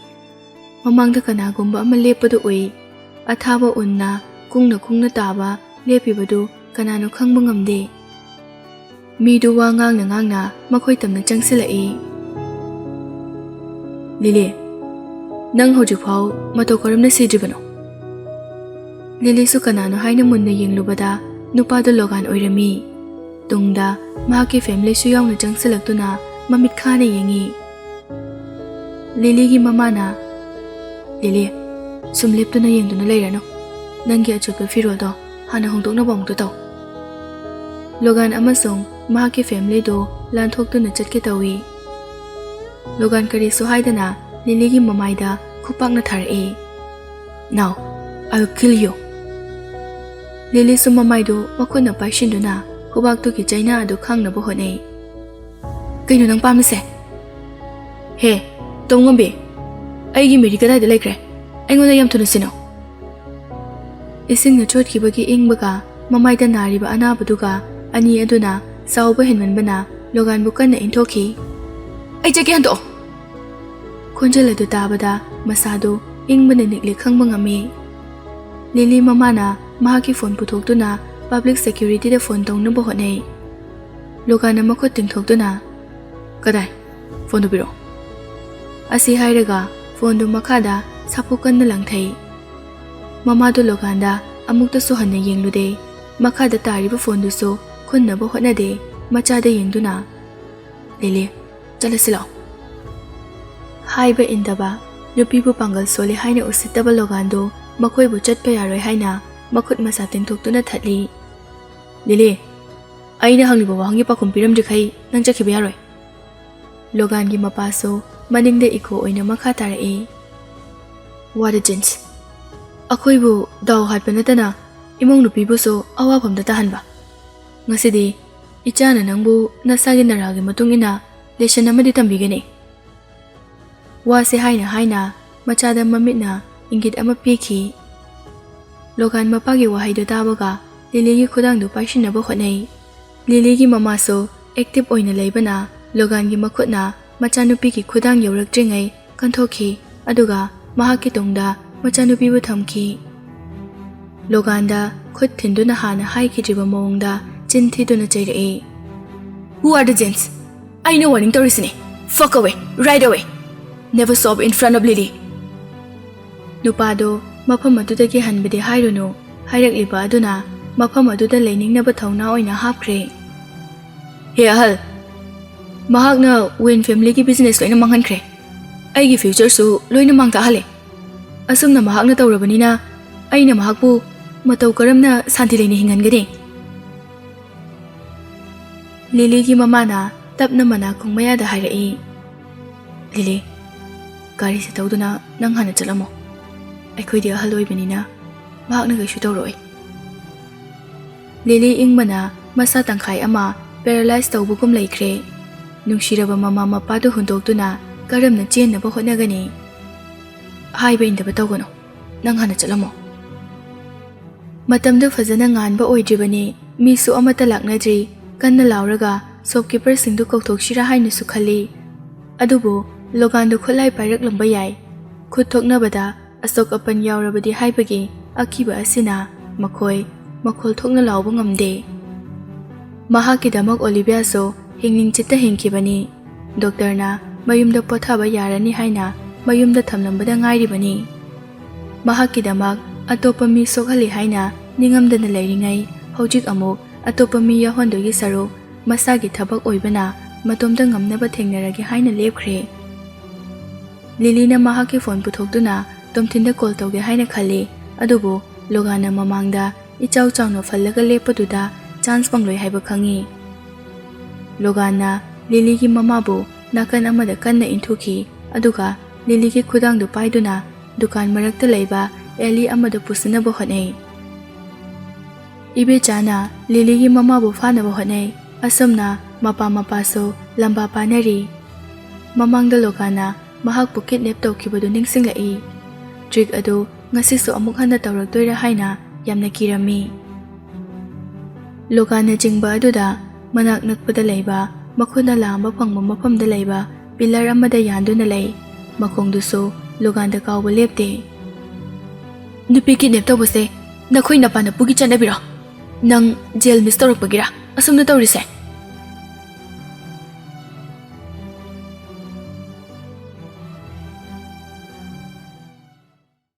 ꯃꯃꯥꯡꯗ ꯀꯅꯥꯒꯨꯝꯕ ꯑꯃ ꯂꯦꯞꯄꯗꯨ ꯎꯏ꯫ ꯑꯊꯥꯕ ꯎꯟꯅ ꯀꯨꯡꯅ ꯀꯨꯡꯅ ꯇꯥꯕ ꯂꯦꯞꯄꯤꯕꯗꯨ ꯀꯅꯥꯅꯣ ꯈꯪꯕ ꯉꯝꯗꯦ꯫ ꯃꯤꯗꯨ ꯋꯥ ꯉꯥꯡꯅ ꯉꯥꯡꯅ ꯃꯈꯣꯏ ꯇꯝꯅ ꯆꯪꯁꯤꯜꯂꯛꯏ꯫ "ꯂꯤꯂꯤ, ꯅꯪ ꯍꯧꯖꯤꯛꯐꯥꯎ ꯃꯇꯧ ꯀꯔꯝꯅ ꯁꯤꯗ꯭ꯔꯤꯕꯅꯣ?" ꯂꯤꯂꯤꯁꯨ ꯀꯅꯥꯅꯣ ꯍꯥꯏꯅ ꯃꯨꯟꯅ ꯌꯦꯡꯂꯨꯕꯗ ꯅꯨꯄꯥꯗꯨ ꯂꯣꯒꯥꯟ ꯑꯣꯏꯔꯝꯃꯤ꯫ ꯇꯨꯡꯗ ꯃꯍꯥꯛꯀꯤ ꯐꯦꯃꯤꯂꯤꯁꯨ ꯌꯥꯎꯅ ꯆꯪꯁꯤꯜꯂꯛꯇꯨꯅ ꯃꯃꯤꯠ ꯈꯥꯅ ꯌꯦꯡꯉꯤ꯫ ꯂꯤꯂꯤꯒꯤ ꯃꯃꯥꯅ, "ꯂꯤꯂꯤ, ꯁꯨꯝ ꯂꯦꯞꯇꯨꯅ ꯌꯦꯡꯗꯨꯅ ꯂꯩꯔꯅꯨ꯫ ꯅꯪꯒꯤ ꯑꯆꯣꯠꯄ ꯐꯤꯔꯣꯜꯗꯣ ꯍꯥꯟꯅ ꯍꯣꯡꯗꯣꯛꯅꯕ ꯑꯃꯨꯛꯇ ꯇꯧ꯫" ꯂꯣꯒꯥꯟ ꯑꯃꯁꯨꯡ ꯃꯍꯥꯛꯀꯤ ꯐꯦꯃꯤꯂꯤꯗꯨ ꯂꯥꯟꯊꯣꯛꯇꯨꯅ ꯆꯠꯀꯦ ꯇꯧꯏ꯫ ꯂꯣꯒꯥꯟ ꯀꯔꯤꯁꯨ ꯍꯥꯏꯗꯅ ꯂꯤꯂꯤꯒꯤ ꯃꯃꯥꯏꯗ ꯈꯨꯄꯥꯛꯅ ꯊꯥꯔꯛꯏ꯫ "Now, I'll kill you." ꯂꯤꯂꯤꯁꯨ ꯃꯃꯥꯏꯗꯨ ꯃꯈꯨꯠꯅ ꯄꯥꯏꯁꯤꯟꯗꯨꯅ ꯈꯨꯕꯥꯛꯇꯨꯒꯤ ꯆꯩꯅꯥ ꯑꯗꯨ ꯈꯥꯡꯅꯕ ꯍꯣꯠꯅꯩ꯫ "ꯀꯩꯅꯣ ꯅꯪ ꯄꯥꯝꯃꯤꯁꯦ? ꯍꯦ, ꯇꯧꯉꯝꯕꯤ, ꯑꯩꯒꯤ ꯃꯦꯔꯤ ꯀꯗꯥꯏꯗ ꯂꯩꯈ꯭ꯔꯦ? ꯑꯩꯉꯣꯟꯗ ꯌꯥꯝ ꯊꯨꯅ ꯁꯤꯟꯅꯧ꯫" ꯏꯁꯤꯡꯅ ꯆꯣꯠꯈꯤꯕꯒꯤ ꯏꯪꯕꯒ ꯃꯃꯥꯏꯗ ꯅꯥꯔꯤꯕ ꯑꯅꯥꯕꯗꯨꯒ ꯑꯅꯤ ꯑꯗꯨꯅ ꯁꯥꯎꯕ ꯍꯦꯟꯃꯟꯕꯅ ꯂꯣꯒꯥꯟꯕꯨ ꯀꯟꯅ ꯏꯟꯊꯣꯛꯈꯤ꯫ "ꯑꯩ ꯆꯠꯀꯦ, ꯍꯟꯗꯣꯛꯑꯣ!" ꯈꯣꯟꯖꯦꯜ ꯑꯗꯨ ꯇꯥꯕꯗ ꯃꯁꯥꯗꯨ ꯏꯪꯕꯅ ꯅꯤꯛꯂꯦ ꯈꯪꯕ ꯉꯝꯃꯤ꯫ ꯂꯤꯂꯤ ꯃꯃꯥꯅ ꯃꯍꯥꯛꯀꯤ ꯐꯣꯟ ꯄꯨꯊꯣꯛꯇꯨꯅ ꯄꯕ꯭ꯂꯤꯛ ꯁꯦꯀ꯭ꯌꯨꯔꯤꯇꯤꯗ ꯐꯣꯟ ꯇꯧꯅꯕ ꯍꯣꯠꯅꯩ꯫ ꯂꯣꯒꯥꯟꯅ ꯃꯈꯨꯠ ꯇꯤꯡꯊꯣꯛꯇꯨꯅ, "ꯀꯗꯥꯏ? ꯐꯣꯟꯗꯨ ꯄꯤꯔꯛꯑꯣ꯫" ꯑꯁꯤ ꯍꯥꯏꯔꯒ ꯐꯣꯟꯗꯨ ꯃꯈꯥꯗ ꯁꯥꯐꯨ ꯀꯟꯅ ꯂꯪꯊꯩ꯫ ꯃꯃꯥꯗꯨ ꯂꯣꯒꯥꯟꯗ ꯑꯃꯨꯛꯇꯁꯨ ꯍꯟꯅ ꯌꯦꯡꯂꯨꯗꯦ꯫ ꯃꯈꯥꯗ ꯇꯥꯔꯤꯕ ꯐꯣꯟꯗꯨꯁꯨ ꯈꯨꯟꯅꯕ ꯍꯣꯠꯅꯗꯦ꯫ ꯃꯆꯥꯗ ꯌꯦꯡꯗꯨꯅ, "ꯂꯤꯂꯤ, ꯆꯠꯂꯁꯤ ꯂꯥꯛꯑꯣ꯫" ꯍꯥꯏꯕ ꯏꯟꯗꯕ, ꯅꯨꯄꯤꯕꯨ ꯄꯥꯡꯒꯜ ꯁꯣꯜꯂꯤ ꯍꯥꯏꯅ ꯎꯁꯤꯠꯇꯕ ꯂꯣꯒꯥꯟꯗꯨ ꯃꯈꯣꯏꯕꯨ ꯆꯠꯄ ꯌꯥꯔꯣꯏ ꯍꯥꯏꯅ ꯃꯈꯨꯠ ꯃꯁꯥ ꯇꯤꯡꯊꯣꯛꯇꯨꯅ ꯊꯠꯂꯤ꯫ "ꯂꯤꯂꯤ, ꯑꯩꯅ ꯍꯪꯂꯤꯕ ꯋꯥꯍꯪꯒꯤ ꯄꯥꯎꯈꯨꯝ ꯄꯤꯔꯝꯗ꯭ꯔꯤꯈꯩ ꯅꯪ ꯆꯠꯈꯤꯕ ꯌꯥꯔꯣꯏ꯫" ꯂꯣꯒꯥꯟꯒꯤ ꯃꯄꯥꯁꯨ ꯃꯅꯤꯡꯗ ꯏꯀꯣ ꯑꯣꯏꯅ ꯃꯈꯥ ꯇꯥꯔꯛꯏ꯫ "What a jinx! ꯑꯩꯈꯣꯏꯕꯨ ꯗꯥꯎ ꯍꯥꯠꯄ ꯅꯠꯇꯅ ꯏꯃꯧ ꯅꯨꯄꯤꯕꯨꯁꯨ ꯑꯋꯥꯐꯝꯗ ꯇꯥꯍꯟꯕ꯫ ꯉꯁꯤꯗꯤ ꯏꯆꯥꯅ ꯅꯪꯕꯨ ꯅꯁꯥꯒꯤ ꯅꯔꯥꯒꯤ ꯃꯇꯨꯡ ꯏꯟꯅ ꯂꯦꯁꯟ ꯑꯃꯗꯤ ꯇꯝꯕꯤꯒꯅꯤ꯫" ꯋꯥꯁꯦ ꯍꯥꯏꯅ ꯍꯥꯏꯅ ꯃꯆꯥꯗ ꯃꯃꯤꯠꯅ ꯏꯪꯒꯤꯠ ꯑꯃ ꯄꯤꯈꯤ꯫ ꯂꯣꯒꯥꯟ ꯃꯄꯥꯒꯤ ꯋꯥꯍꯩꯗꯨ ꯇꯥꯕꯒ ꯂꯤꯂꯤꯒꯤ ꯈꯨꯗꯥꯡꯗꯨ ꯄꯥꯏꯁꯤꯟꯅꯕ ꯍꯣꯠꯅꯩ꯫ ꯂꯤꯂꯤꯒꯤ ꯃꯃꯥꯁꯨ ꯑꯦꯛꯇꯤꯚ ꯑꯣꯏꯅ ꯂꯩꯕꯅ ꯂꯣꯒꯥꯟꯒꯤ ꯃꯈꯨꯠꯅ ꯃꯆꯥꯅꯨꯄꯤꯒꯤ ꯈꯨꯗꯥꯡ ꯌꯧꯔꯛꯇ꯭ꯔꯤꯉꯩ ꯀꯟꯊꯣꯛꯈꯤ, ꯑꯗꯨꯒ ꯃꯍꯥꯛꯀꯤ ꯇꯨꯡꯗ ꯃꯆꯥꯅꯨꯄꯤꯕꯨ ꯊꯝꯈꯤ꯫ ꯂꯣꯒꯥꯟꯗ ꯈꯨꯠ ꯊꯤꯟꯗꯨꯅ ꯍꯥꯟꯅ ꯍꯥꯏꯈꯤꯗ꯭ꯔꯤꯕ ꯃꯑꯣꯡꯗ ꯆꯤꯟ ꯊꯤꯗꯨꯅ ꯆꯩꯔꯛꯏ꯫ "Who are the jinx? ꯑꯩꯅ warning ꯇꯧꯔꯤꯁꯤꯅꯤ꯫ Fuck away, right away. Never sob in front of Lily." ꯅꯨꯄꯥꯗꯣ ꯃꯐꯝ ꯑꯗꯨꯗꯒꯤ ꯍꯟꯕꯗꯤ ꯍꯥꯏꯔꯨꯅꯨ, ꯍꯥꯏꯔꯛꯂꯤꯕ ꯑꯗꯨꯅ ꯃꯐꯝ ꯑꯗꯨꯗ ꯂꯩꯅꯤꯡꯅꯕ ꯊꯧꯅꯥ ꯑꯣꯏꯅ ꯍꯥꯞꯈ꯭ꯔꯦ꯫ "ꯍꯦ ꯑꯍꯜ, ꯃꯍꯥꯛꯅ ꯋꯦꯟ ꯐꯦꯃꯤꯂꯤꯒꯤ ꯕꯤꯖꯤꯅꯦꯁ ꯂꯣꯏꯅ ꯃꯥꯡꯍꯟꯈ꯭ꯔꯦ꯫ ꯑꯩꯒꯤ ꯐ꯭ꯌꯨꯆꯔꯁꯨ ꯂꯣꯏꯅ ꯃꯥꯡ ꯇꯥꯛꯍꯜꯂꯦ꯫ ꯑꯁꯨꯝꯅ ꯃꯍꯥꯛꯅ ꯇꯧꯔꯕꯅꯤꯅ ꯑꯩꯅ ꯃꯍꯥꯛꯄꯨ ꯃꯇꯧ ꯀꯔꯝꯅ ꯁꯥꯟꯇꯤ ꯂꯩꯅ ꯍꯤꯡꯍꯟꯒꯅꯤ?" ꯂꯤꯂꯤꯒꯤ ꯃꯃꯥꯅ ꯇꯞꯅ ꯃꯅꯥꯀꯣꯡ ꯃꯌꯥꯗ ꯍꯥꯏꯔꯛꯏ꯫ "ꯂꯤꯂꯤ, ꯒꯥꯔꯤꯁꯦ ꯊꯧꯗꯨꯅ ꯅꯪ ꯍꯥꯟꯅ ꯆꯠꯂꯝꯃꯣ꯫ ꯑꯩꯈꯣꯏꯗꯤ ꯑꯍꯜ ꯑꯣꯏꯕꯅꯤꯅ ꯃꯍꯥꯛꯅ ꯀꯩꯁꯨ ꯇꯧꯔꯣꯏ꯫" ꯂꯤꯂꯤ ꯏꯪꯕꯅ ꯃꯁꯥ ꯇꯪꯈꯥꯏ ꯑꯃ ꯄꯦꯔꯥꯂꯥꯏꯁ ꯇꯧꯕꯒꯨꯝ ꯂꯩꯈ꯭ꯔꯦ꯫ ꯅꯨꯡꯁꯤꯔꯕ ꯃꯃꯥ ꯃꯄꯥꯗꯨ ꯍꯨꯟꯗꯣꯛꯇꯨꯅ ꯀꯔꯝꯅ ꯆꯦꯟꯅꯕ ꯍꯣꯠꯅꯒꯅꯤ? "ꯍꯥꯏꯕ ꯏꯟꯗꯕ ꯇꯧꯒꯅꯨ, ꯅꯪ ꯍꯥꯟꯅ ꯆꯠꯂꯝꯃꯣ꯫" ꯃꯇꯝꯗꯨ ꯐꯖꯅ ꯉꯥꯟꯕ ꯑꯣꯏꯗ꯭ꯔꯤꯕꯅꯤ, ꯃꯤꯁꯨ ꯑꯃꯠꯇ ꯂꯥꯛꯅꯗ꯭ꯔꯤ꯫ ꯀꯟꯅ ꯂꯥꯎꯔꯒ ꯁꯣꯞꯀꯤꯄꯔꯁꯤꯡꯗꯨ ꯀꯧꯊꯣꯛꯁꯤꯔꯥ ꯍꯥꯏꯅꯁꯨ ꯈꯜꯂꯤ꯫ ꯑꯗꯨꯕꯨ ꯂꯣꯒꯥꯟꯗꯨ ꯈꯨꯠꯂꯥꯏ ꯄꯥꯏꯔꯛꯂꯝꯕ ꯌꯥꯏ꯫ ꯈꯨꯠ ꯊꯣꯛꯅꯕꯗ ꯑꯁꯣꯛ ꯑꯄꯟ ꯌꯥꯎꯔꯕꯗꯤ ꯍꯥꯏꯕꯒꯤ ꯑꯀꯤꯕ ꯑꯁꯤꯅ ꯃꯈꯣꯏ ꯃꯈꯣꯜ ꯊꯣꯛꯅ ꯂꯥꯎꯕ ꯉꯝꯗꯦ꯫ ꯃꯍꯥꯛꯀꯤꯗꯃꯛ ꯑꯣꯂꯤꯚꯤꯌꯥꯁꯨ ꯍꯤꯡꯅꯤꯡꯆꯤꯠꯇ ꯍꯤꯡꯈꯤꯕꯅꯤ꯫ ꯗꯣꯛꯇꯔꯅ ꯃꯌꯨꯝꯗ ꯄꯣꯊꯥꯕ ꯌꯥꯔꯅꯤ ꯍꯥꯏꯅ ꯃꯌꯨꯝꯗ ꯊꯝꯂꯝꯕꯗ ꯉꯥꯏꯔꯤꯕꯅꯤ꯫ ꯃꯍꯥꯛꯀꯤꯗꯃꯛ ꯑꯇꯣꯞꯄ ꯃꯤ ꯁꯣꯛꯍꯜꯂꯤ ꯍꯥꯏꯅ ꯅꯤꯡꯉꯝꯗꯅ ꯂꯩꯔꯤꯉꯩ, ꯍꯧꯖꯤꯛ ꯑꯃꯨꯛ ꯑꯇꯣꯞꯄ ꯃꯤ ꯌꯥꯎꯍꯟꯗꯨꯒꯤ ꯁꯔꯨꯛ ꯃꯁꯥꯒꯤ ꯊꯕꯛ ꯑꯣꯏꯕꯅ ꯃꯇꯣꯝꯇ ꯉꯝꯅꯕ ꯊꯦꯡꯅꯔꯒꯦ ꯍꯥꯏꯅ ꯂꯦꯞꯈ꯭ꯔꯦ꯫ ꯂꯤꯂꯤꯅ ꯃꯍꯥꯛꯀꯤ ꯐꯣꯟ ꯄꯨꯊꯣꯛꯇꯨꯅ ꯇꯣꯝꯊꯤꯟꯗ ꯀꯣꯜ ꯇꯧꯒꯦ ꯍꯥꯏꯅ ꯈꯜꯂꯤ, ꯑꯗꯨꯕꯨ ꯂꯣꯒꯥꯟꯅ ꯃꯃꯥꯡꯗ ꯏꯆꯥꯎ ꯆꯥꯎꯅ ꯐꯜꯂꯒ ꯂꯦꯞꯄꯗꯨꯗ ꯆꯥꯟꯁ ꯐꯪꯂꯣꯏ ꯍꯥꯏꯕ ꯈꯪꯉꯤ꯫ ꯂꯣꯒꯥꯟꯅ ꯂꯤꯂꯤꯒꯤ ꯃꯃꯥꯕꯨ ꯅꯥꯀꯟ ꯑꯃꯗ ꯀꯟꯅ ꯏꯟꯊꯨꯈꯤ, ꯑꯗꯨꯒ ꯂꯤꯂꯤꯒꯤ ꯈꯨꯗꯥꯡꯗꯨ ꯄꯥꯏꯗꯨꯅ ꯗꯨꯀꯥꯟ ꯃꯔꯛꯇ ꯂꯩꯕ ꯑꯦꯂꯤ ꯑꯃꯗ ꯄꯨꯁꯤꯟꯅꯕ ꯍꯣꯠꯅꯩ꯫ ꯏꯕꯦꯆꯥꯅ ꯂꯤꯂꯤꯒꯤ ꯃꯃꯥꯕꯨ ꯐꯥꯅꯕ ꯍꯣꯠꯅꯩ꯫ ꯑꯁꯨꯝꯅ ꯃꯄꯥ ꯃꯄꯥꯁꯨ ꯂꯝꯕꯥ ꯄꯥꯅꯔꯤ꯫ ꯃꯃꯥꯡꯗ ꯂꯣꯒꯥꯟꯅ ꯃꯍꯥꯛꯄꯨ ꯀꯤꯗꯅꯦꯞ ꯇꯧꯈꯤꯕꯗꯨ ꯅꯤꯡꯁꯤꯡꯂꯛꯏ꯫ ꯇ꯭ꯔꯤꯛ ꯑꯗꯨ ꯉꯁꯤꯁꯨ ꯑꯃꯨꯛ ꯍꯟꯅ ꯇꯧꯔꯛꯇꯣꯏꯔꯥ ꯍꯥꯏꯅ ꯌꯥꯝꯅ ꯀꯤꯔꯝꯃꯤ꯫ ꯂꯣꯒꯥꯟꯅ ꯆꯤꯡꯕ ꯑꯗꯨꯗ ꯃꯅꯥꯛ ꯅꯛꯄꯗ ꯂꯩꯕ ꯃꯈꯨꯠꯅ ꯂꯥꯝꯕ ꯐꯪꯕ ꯃꯐꯝꯗ ꯂꯩꯕ ꯄꯤꯂꯔ ꯑꯃꯗ ꯌꯥꯟꯗꯨꯅ ꯂꯩ꯫ ꯃꯈꯣꯡꯗꯨꯁꯨ ꯂꯣꯒꯥꯟꯗ ꯀꯥꯎꯕ ꯂꯦꯞꯇꯦ꯫ "ꯅꯨꯄꯤ ꯀꯤꯗꯅꯦꯞ ꯇꯧꯕꯁꯦ ꯅꯈꯣꯏ ꯅꯄꯥ ꯅꯄꯨꯒꯤ ꯆꯠꯅꯕꯤꯔꯣ? ꯅꯪ ꯖꯦꯜ ꯃꯤꯁ ꯇꯧꯔꯛꯄꯒꯤꯔꯥ ꯑꯁꯨꯝꯅ ꯇꯧꯔꯤꯁꯦ?"